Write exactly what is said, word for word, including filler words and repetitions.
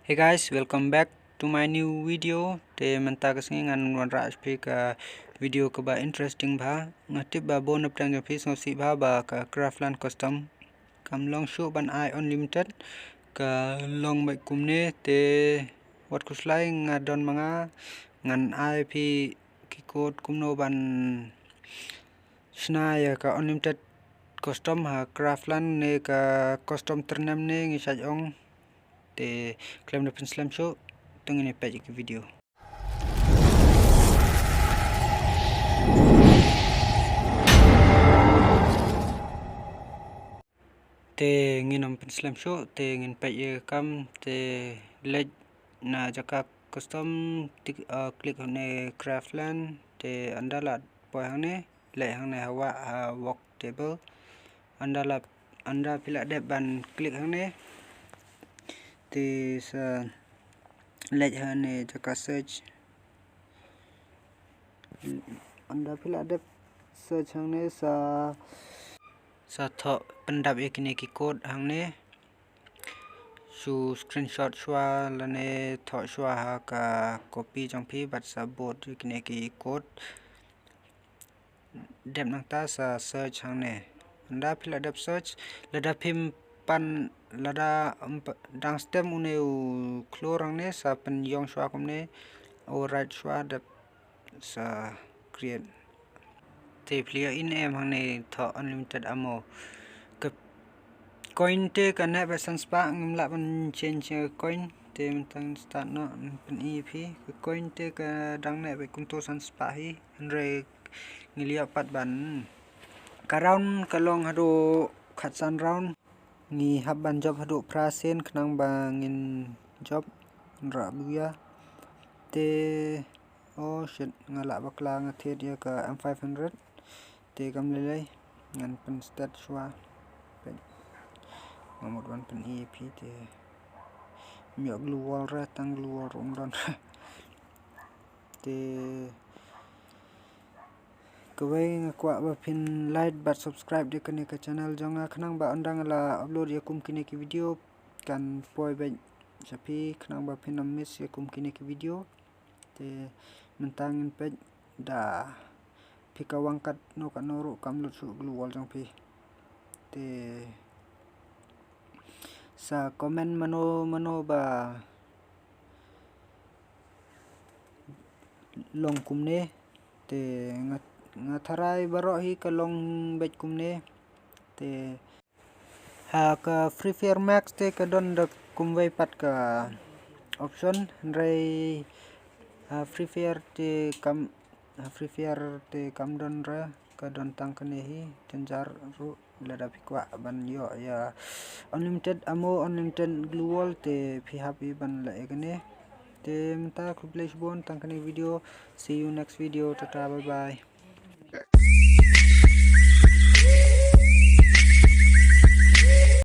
Hey guys, welcome back to my new video. Te mynta ka sngi ngan wanrah sha phi ka video kaba interesting bha. Nga tip ba bun na pdeng jong phi sngewsih bha ba ka Craftland Custom kam long shuh ban ai unlimited, ka long beit kumne. Te wat khuslai, nga don ma nga, ngan ai phi ki code kumno ban shna ïa ka unlimited custom ha Craftland ne ka custom tyrnem ne ngi shait ong. Te khlem da pynslem shuh, to ngin ïa peit ïa ka video. Te ngin ym pynslem shuh, te ngin peit ïa ka kam. Te leit na jaka custom, tik, uh, click hangne Craftland, te ynda la poi hangne, leit hangne ha wah, ha work table. Ynda la, ynda phi la dep ban click hangne, te sa leit hangne jaka search. Ynda phi la dep search hangne sa, sa thoh pyndap ïa kine ki code hangne. Shu screenshot shuwa lane thoh shuwa ha ka copy jong phi bad sa bud ïa kine ki code. Dep nangta sa search hangne. Ynda phi la dep search, lada phim pan, lada, um, dang stem une u khlur hangne sa pynïong shuwa kumne, override shuwa, dep sa create. Te phi ïoh in em hangne thoh unlimited ammo. Ka coin te ka neh beit san spah, ngim lah ban change ïa ka coin. Te mynta ngan start noh, ngan pyni ïa phi. Ka coin te ka dang neh beit kumto san spah hi. Hynrei ngi la ïoh pat ban. Ka round ka long haduh khatsan round. Ngi hap ban jop haduh phra sien khnang ba ngin jop. Nrah buya. Te, oh shit, nga lah bakla, nga thied ïa ka M five hundred. Te kam lei lei, ngan pynstart shuwa. Peit. Nga mut ban pyni ïa phi te. Ym ïoh glue wall re, tang glue wall ruh ym don. Te kawei, nga kwah ba phin like bad subscribe ïa kane ka channel jong nga khnang ba ynda nga la upload ïa kum kine ki video kan poi beit sha phi, khnang ba phin ym miss ïa kum kine ki video. Te mynta ngin peit da phi ka wang katno katno ruh kam lut shuh glue wall jong phi. Te sa comment mano mano ba long kumne. Te nga, nga tharai baroh hi ka long beit kumne. Te ha ka Free Fire Max te ka don da kumwei pat ka option, hynrei ha Free Fire te kam, ha Free Fire te kam don re, ka don tang kane hi, jynjar ruh. Lada phi kwah ban ïoh ïa unlimited ammo, unlimited glue wall te phi hap hi ban leh ïa kane. Te mynta khublei shibun tang kane video. See you next video. Tata, bye bye.